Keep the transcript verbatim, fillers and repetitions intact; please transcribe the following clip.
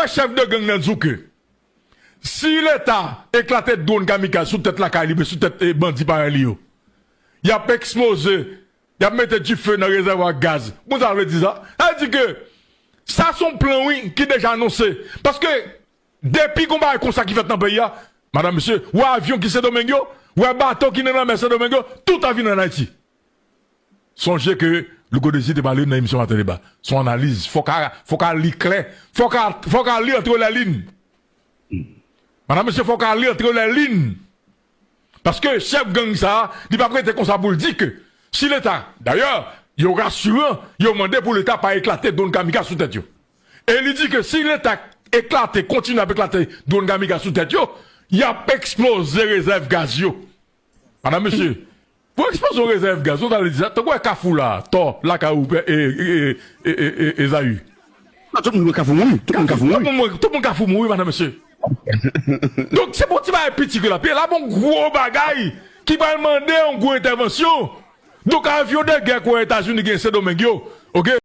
Chèf de gang nan di w ke si Leta eklate dwòn kamikaz sou tèt lakay li, sou tèt, eh, bandi parèy li yo, y ap eksploze, y ap mete dife nan rezèvwa gaz. Bon, sa vle di sa? Sa vle di ke sa se yon plan, wi, ki deja anonse. Paske depi gon bagay konsa ki fèt nan peyi a, madanm, mesye, ou wè avyon ki Sendomeng yo, ou wè bato ki nan lanmè Sendomeng yo, tout ap vin ann Ayiti. Sonje ke Louko Désir te pale nan emisyon Maten Deba. Se yon analiz. Fòk a, fòk a li klè. Fòk a, fòk a li antre lè lin. Madanm, mesye, fòk a li antre lè lin. Paske chèf gang sa a, li p ap rete konsa pou l di ke si Leta, dayè, yo rasiran, yo mande pou Leta pa eklate dwòn kamikaz sou tèt yo. E li di ke si Leta eklate, kontinye ap eklate dwòn kamikaz sou tèt yo, y ap eksploze rezèv gaz yo. Madanm, mesye, pou eksplozyon rezèv gaz, ou ta vle di sa, tankou wè Kafou la, tò, lakay ou, e, e, e, e, e, e, Ezayi. Non, tout moun Kafou mouri. Tout moun Kafou mouri. Tout moun, tout moun Kafou mouri, madanm, mesye. Donk, se pa yon ti bagay piti ke l ap ye. L ap yon gwo bagay ki pral mande yon gwo entèvansyon. Donk, avyon de gè ke Etazini gen Sendomeng yo, oke?